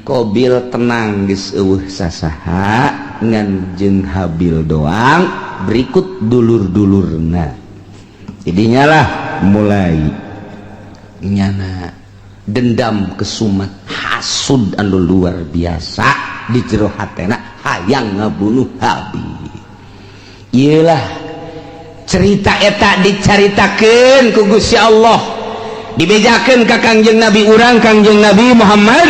Kobil tenang, geus eueuh sasaha, ngan jeung Habil doang berikut dulur-dulurna. Jadinya lah mulai nyana dendam, kesumat, hasud anu luar biasa di jero hatena, hayang ngabunuh Habil. Iyalah cerita eta dicaritakeun ku Gusti Allah, dibejakeun ka Kangjeng Nabi urang, Kangjeng Nabi Muhammad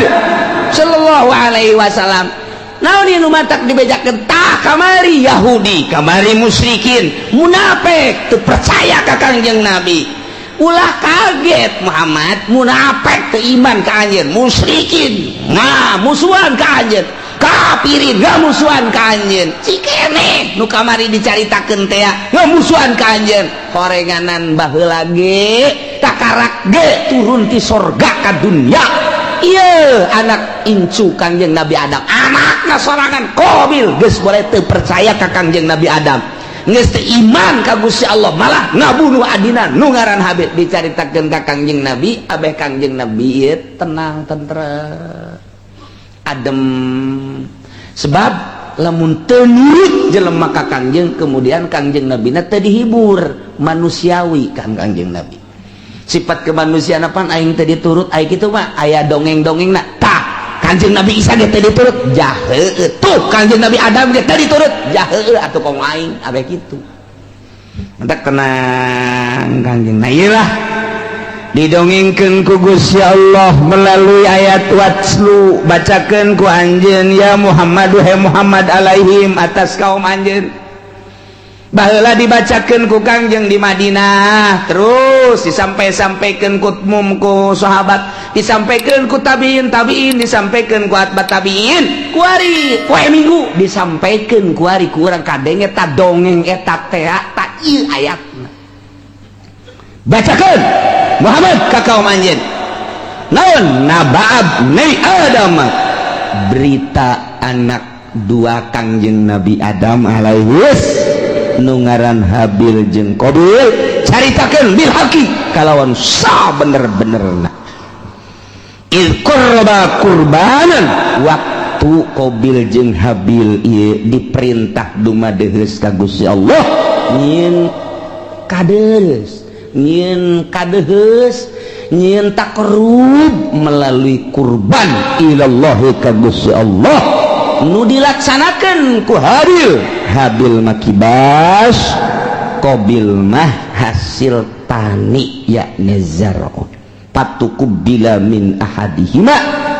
sallallahu alaihi wasallam. Naon ieu nu matak dibejakeun? Tah, kamari Yahudi, kamari musyrikin, munafik teu percaya ka Kangjeng Nabi. Ulah kaget Muhammad, munafik teu iman ka anjeun, musyrikin nah musuhan ka anjeun, kafirin gak musuhan ka anjeun. Cikene nu kamari dicaritakeun teh ngamusuhan ka anjeun, horenganan baheula ge takarak ge turun ti sorga ka dunya. Iya, anak incu Kangjeng Nabi Adam, anakna sorangan Qabil geus boleh teu percaya ka Kangjeng Nabi Adam, geus teu iman ka Gusti Allah, malah ngabunuh adina nu ngaran Habil. Dicaritakeun ka Kangjeng Nabi, abeh Kangjeng Nabi ieu tenang, tentrem, adem, sebab lamun teu nurut jelema ka Kangjeng, kemudian Kangjeng Nabi na teu dihibur. Manusiawi kan Kangjeng Nabi, sifat kemanusiaan apaan aing teu diturut, aing kitu mah aya dongeng-dongeng na. Tah, Kanjeng Nabi Isa ge teu diturut jahe, tuh Kanjeng Nabi Adam ge teu diturut jahe atuh, komo aing abeh kitu. Mentak tenang Kanjeng. Nah, iyalah didongengkeun ku Gusti Allah melalui ayat watlu, bacakeun ku anjeun ya Muhammad, he Muhammad, alaihim atas kaum anjeun. Baheula dibacakeun ku Kangjeng di Madinah, terus disampai-sampaikan ku mum, ku sahabat. Disampaikan ku tabiin tabiin, disampaikan ku atba tabiin. Kuari poe Minggu disampaikan kuari ku urang, kadenge eta dongeng eta teh, ta ieu ayatna. Bacakeun, Muhammad, ka kaum anjeun. Naon? Naba'a abnai Adam, berita anak dua Kangjeng Nabi Adam alaihis nu ngaran Habil jeung Qabil. Caritakeun bil haqi, kalawan sabener-benerna. Idz qarraba qurbanan, waktu Qabil jeung Habil ieu diperintah dumadeheus ka Gusti Allah nyieun kadeus, nyieun kadeheus, nyieun taqarrub melalui kurban ilallahi ka Gusti Allah. Nu dilaksanakan ku Habil, Habil mah kibas, Qabil mah hasil tani, yakni zar'un. Fatuqubbila min ahadihima,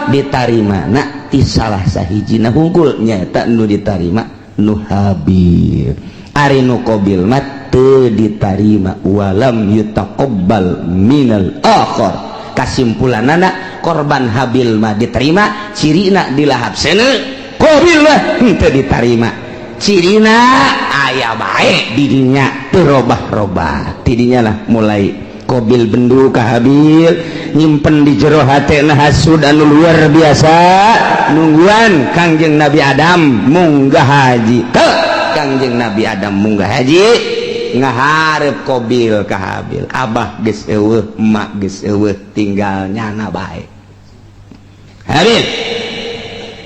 ditarima na ti salah sahijina hungkul, nyaeta nu ditarima nu Habil. Ari nu Qabil mah teu ditarima, walam yutaqabbal minal akhar. Kasimpulanana, korban Habil mah diterima, cirina dilahap seuneu. Qabil mah henteu diterima, cirina aya bae didinya, teu robah-robah. Tidinya lah mulai Qabil bendu ka Habil, nyimpen di jero hatena hasud anu luar biasa, nungguan Kangjeng Nabi Adam munggah haji. Ke Kangjeng Nabi Adam munggah haji, ngaharep Qabil ka Habil, "Abah geus eueuh, emak geus eueuh, tinggal nyana bae." "Habil,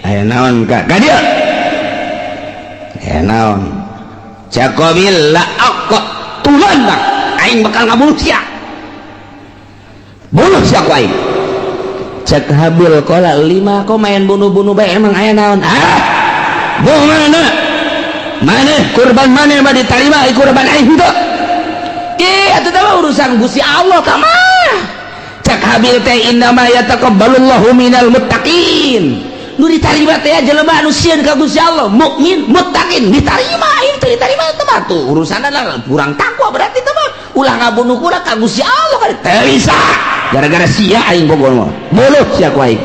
aya naon ka ka dieu? Aya naon?" Cak Qabil, "La aqtulannak, aing bakal ngabunuh sia, bunuh sia ku aing." Cek Habil, "Qala lima, kok main bunuh-bunuh bae? Emang aya naon?" "Ah, mana mana kurban mana mah diterima, kurban aing henteu." "Ih, atuh mah urusan Gusti Allah ka mah." Cek Habil teh, "Innama yataqabbalullahu minal muttaqin." Nu ditarima teh jelema anu sieun ka Gusti Allah, mukmin, muttaqin ditarima. Itu diterima itu mah tuh urusan adalah kurang takwa berarti. Itu mah ulah ngabunuh kula ka Gusti Allah kan teu bisa. Gara-gara sia aing bogol mah, bunuh sia ku aing.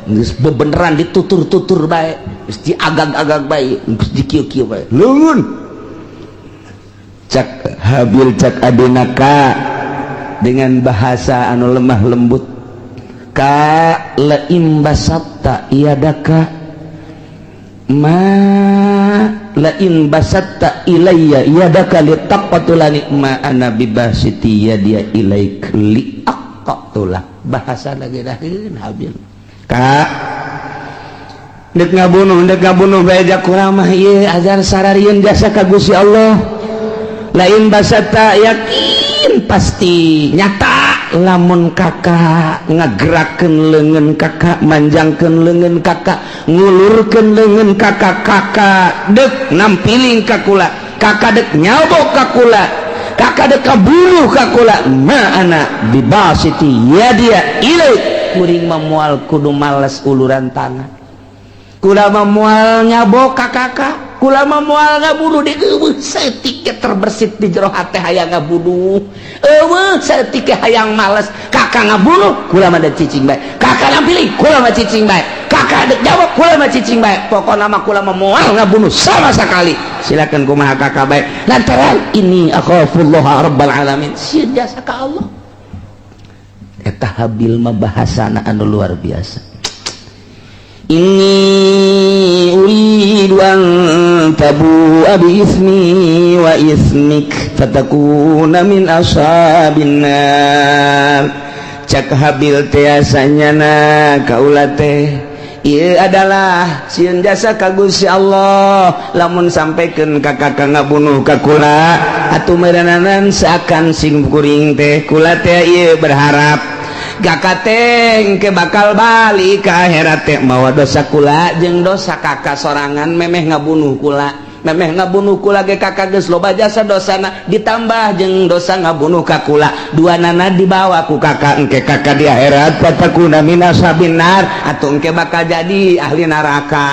Geus bebeneran ditutur-tutur bae, geus diagag-agag bae, geus dikieu-kieu bae. Leungeun cak Habil, cak adina ka dengan bahasa anu lemah lembut, "Ka, laim basatta yadaka ma lain basatta ilayya yadaka litaqtulani ma ana bibasiti yadiya ilaik li aqtula." Bahasa lagi daheun Habil. "Ka, dek ngabunuh, dek ngabunuh bae kurang mah ieu ajar sararieun jasa ka Gusti Allah. Lain basatta, yakin, pasti, nyata, lamun kakak ngagerakeun leungeun kakak, manjangkeun leungeun kakak, ngulurkeun leungeun kakak, kakak dek nampiling ka kula, kakak dek nyabok ka kula, kakak dek kabunuh ka kula, ma ana bibasiti yadiya ilaik, kuring mah moal kudu males uluran tangan. Kula mah moal nyabok ka kakak, kula mah moal ngabunuh di. Eueuh saeutik terbersit di jero hate hayang ngabunuh, eueuh saeutik hayang males. Kakak ngabunuh, kula mah da cicing bae. Kakak nampiling, kula mah cicing bae. Kakak dek jawab, kula mah cicing bae. Pokokna mah kula mah moal ngabunuh sama sekali. Silakan kumaha kakak bae, lantaran ini akhafullah rabbal alamin, sieun jasa ka Allah. Eta Habil mah bahasana anu luar biasa, "Inni uridu an tabu'a bi ismi wa ismik fatakuna min ashabin nar." Cak Habil teh, na kaula teh ieu adalah sieun jasa ka Gusti Allah. Lamun sampaikeun ka kakak ngabunuh ka kula, atuh meureunanan seakan sing kuring teh, kula teh ieu berharap kakak teh ke bakal balik ke akhirat teh mawa dosa kula jeung dosa kakak sorangan. Memeh ngabunuh kula, memeh ngabunuh kula ge kakak geus loba jasa dosana, ditambah jeung dosa ngabunuh ka kula, dua nana dibawa ku kakak. Engke kakak di akhirat fatakuna min ashabin nar, atau engke bakal jadi ahli neraka."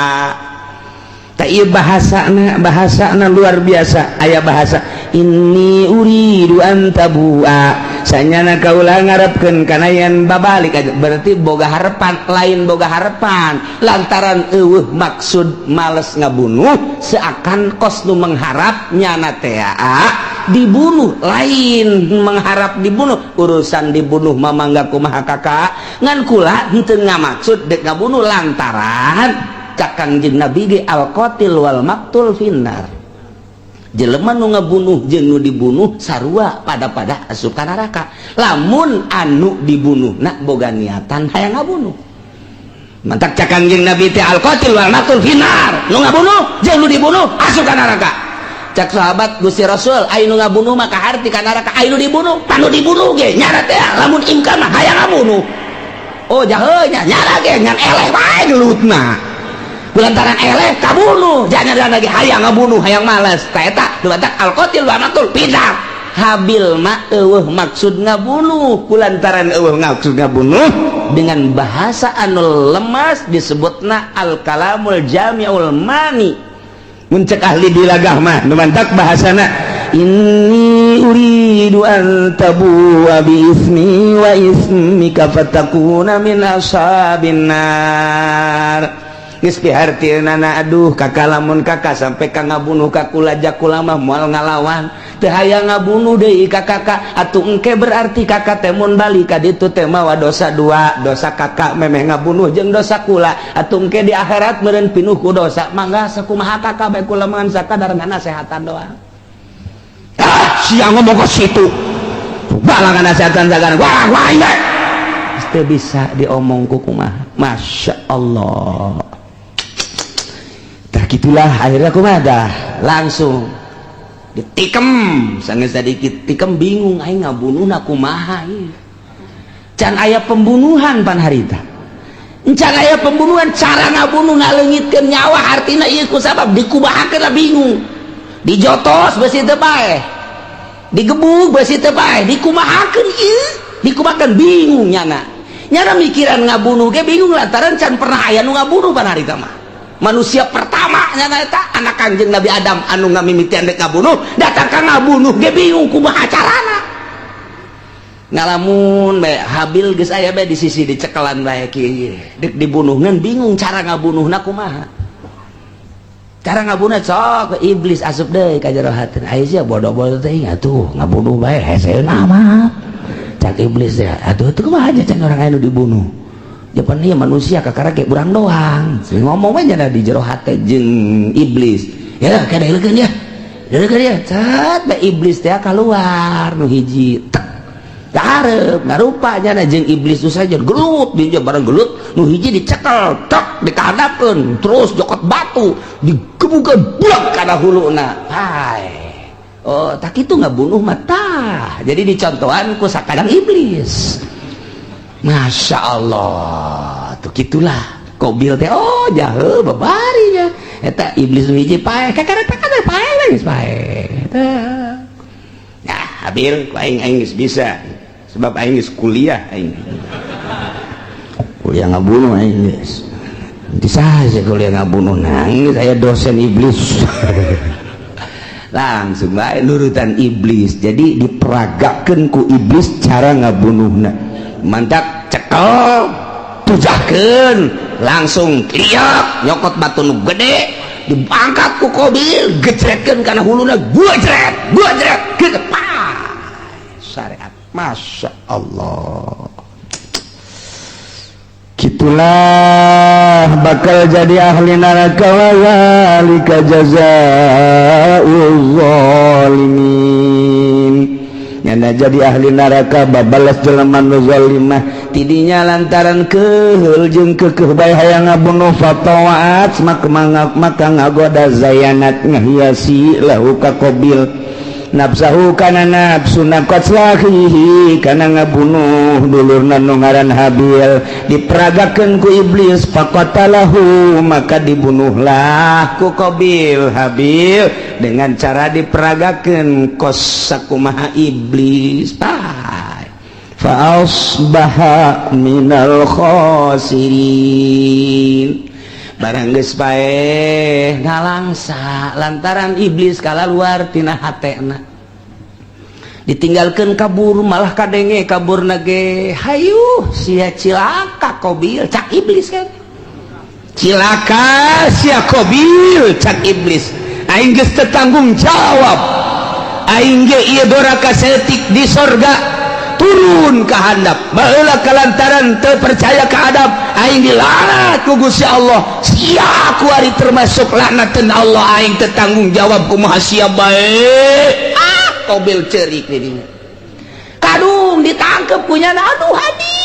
Tak, ieu bahasana, bahasana luar biasa. Aya bahasa, "Inni uridu an tabu'a." Sanyana kaula ngarepkeun kana yen babalik aja. Berarti boga harapan, lain boga harapan lantaran eueuh maksud males ngabunuh, seakan kos nu mengharap nyana teh dibunuh, lain mengharap dibunuh. Urusan dibunuh mamangga kumaha, Kakak, ngan kula henteu ngamaksud dek ngabunuh lantaran cak Kangjeng Nabi ge al qatil wal maktul finnar, jelema nu ngabunuh jeung nu dibunuh sarua pada-pada asup ka neraka, lamun anu dibunuh nak boga niatan hayang ngabunuh. Mantak cak Kangjeng Nabi teh al qatil wal maktul finnar, nu ngabunuh jeung nu dibunuh asup ka neraka. Cak sahabat, "Gusti Rasul, aya nu ngabunuh maka harti ka neraka, aya nu dibunuh?" Pan nu dibunuh ge nyana teh lamun imkan mah hayang ngabunuh. Oh, jahe nya, nyana ge ngan eleh bae gelutna, lantaran eleh kabunuh, jangan lagi hayang ngabunuh, hayang males. Ta eta nu batak al qatil wa maktul pindah. Habil mah eueuh maksud ngabunuh. Kulantaran eueuh maksud ngabunuh, dengan bahasa anu lemas disebutna al kalamul jami'ul mani. Mun cek ahli balaghah mah nu mantak bahasana inni uridu an tabu'a bi ismi wa ismika fatakuna min ashabin nar. Geus pihartieunana, "Aduh Kakak, lamun Kakak sampai ka ngabunuh ka kula, kula mah moal ngalawan, teu hayang ngabunuh deui ka Kakak. Atuh engke berarti Kakak teh mun balik ka ditu teh mawa dosa dua, dosa Kakak memeh ngabunuh jeung dosa kula. Atuh engke di akhirat meureun pinuh ku dosa. Mangga sakumaha Kakak bae, kula mah sakadar ngasehatan doang." Ah, sia ngomong ke situ, balangan nasehatan sagana, wah wah, ini teu bisa diomong ku kumaha. Masya Allah. Tah, gitulah akhirnya kumaha dah, langsung ditikem sangat sedikit tikem, bingung aing ngabunuh kumaha ieu. Can aya pembunuhan pan harita, can aya pembunuhan, cara ngabunuh ngaleungitkeun nyawa artina ieu ku sabab dikumahakeun lah, bingung. Dijotos besi teu paeh, digebuk besi teu paeh, dikumahakeun ieu, dikumahakeun, bingung nyana. Nyana mikiran ngabunuh ge bingung lantaran can pernah aya nu ngabunuh pan harita mah. Manusia pertama nyana eta anak Kanjeng Nabi Adam anu ngamimitian dek ngabunuh, datang ka ngabunuh ge bingung kumaha carana. Ngalamun bae, Habil geus aya bae di sisi, dicekelan bae kieu dek dibunuh, ngan bingung cara ngabunuhna kumaha, cara ngabunuh. Sok iblis asup deui ka jero hati, "Aya sia bodoh-bodoh teh, atuh ngabunuh bae hese mah." Cak iblis ya, "Atuh itu kumaha aja, can orang anu dibunuh japan ieu manusia kakara kayak urang doang." Sing ngomong aja di jero hati jeung iblis ya, kada heulekeun ya, heulekeun ya. Cat bae iblis teh keluar nu hiji tek kaharep, ngarupa nyana jeung iblis itu saja gelut dia. Bareng gelut, nu hiji dicekel tek, dikahadapkeun, terus jokot batu digebukeun buak kana huluna. Hai, oh tak itu ngabunuh mata. Jadi dicontohan ku sakadang iblis. Masya Allah, tuh gitulah Kobil teh. Oh, jahe babarinya eta iblis nu hiji paeh, kakara kakara paeh, geus paeh. Ya Habil, ku aing, aing geus bisa sebab aing geus kuliah, aing kuliah ngabunuh, aing geus nanti saja kuliah ngabunuh, nangis saya dosen iblis. Langsung bae nurutan iblis. Jadi diperagakeun ku iblis cara ngabunuhna. Mantak cekel, tujahkeun, langsung liak nyokot batu nu gede, diangkat ku Kobil, gejretkeun kana huluna, gua jret gua jret gitu, syariat. Masya Allah. Gitulah bakal jadi ahli neraka, wa zalika jazaa'uz zalimin. Nyana jadi ahli neraka babalas jelema nu zalimah. Tidinya lantaran keheul jeung kekeh bae hayang ngabunuh, fatawa'at maka maka ngagoda, zayanat ngahiasi, lahu ka Qabil, nafsahu kana nafsuna, qatla akhihi kana ngabunuh dulurna nu ngaran Habil. Diperagakeun ku iblis, faqatalahu maka dibunuhlah ku Qabil Habil dengan cara diperagakeun kos sakumaha iblis. Pai fa asbaha minal khasirin. Barang geus paeh ngalangsa lantaran iblis kalaluar tina hatena. Ditinggalkan kabur, malah kadenge kabur nage, "Hayu sia, cilaka Kobil," cak iblis kan. "Cilaka sia Kobil," cak iblis, "aing geus teu tanggung jawab. Aing ge ieu doraka saeutik di sorga, turun ke handap baheula kalantaran teu percaya ka Adam, aing dilaknat ku Gusti Allah. Sia kuari termasuk laknatan Allah. Aing teu tanggung jawab, kumaha sia bae." Ah, Kobil cerik di dinya. Kadung ditangkep ku nyana. "Aduh, hadi,"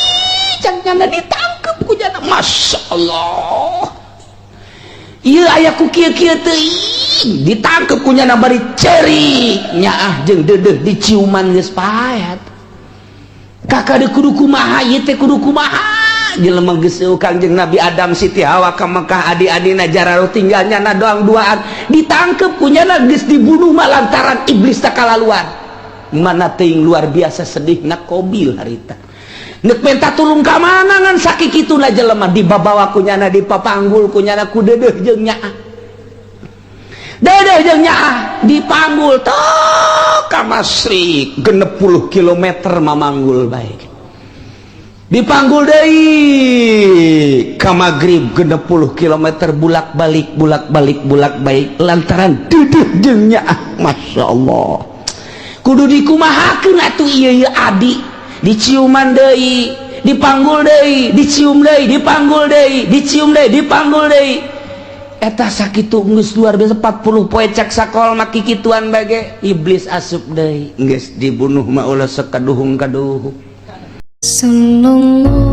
cak nyana, ditangkep ku nyana. Masya Allah, ieu aya ku kieu-kieu teuing. Ditangkep ku nyana bari cerik, nyaah jeung deudeuh diciuman, geus paet. Kakak de kudu kumaha ieu teh, kudu kumaha? Jelema geus eueuh Kangjeng Nabi Adam, Siti Hawa ka Mekah, adi-adina jararo, tinggal nyana doang duaan. Ditangkep ku nyana, geus dibunuh mah lantaran iblis tak kalaluan. Mana teuing luar biasa sedihna Kobil harita. Nek minta tulung ka mana ngan sakikituna jelema? Dibabawa ku nyana, dipapanggul ku nyana, ku deudeuh jeung nyaah, deudeuh jeung nyaah dipanggul tok ka Masyrik 60 kilometer mamanggul baik. Dipanggul deui ka Maghrib 60 kilometer, bulak balik, bulak balik, bulak balik, lantaran deudeuh jeung nyaah. Masya Allah, kudu dikumahakeun atuh ieu? Ieu adi diciuman deui, dipanggul deui, dicium deui, dipanggul deui, dicium deui, dipanggul deui. Eta sakitu geus luar biasa 40 poe cak sakol mah kikituan bage. Iblis asup deui, geus dibunuh mah ulah sekaduhung kaduhung. Sallallahu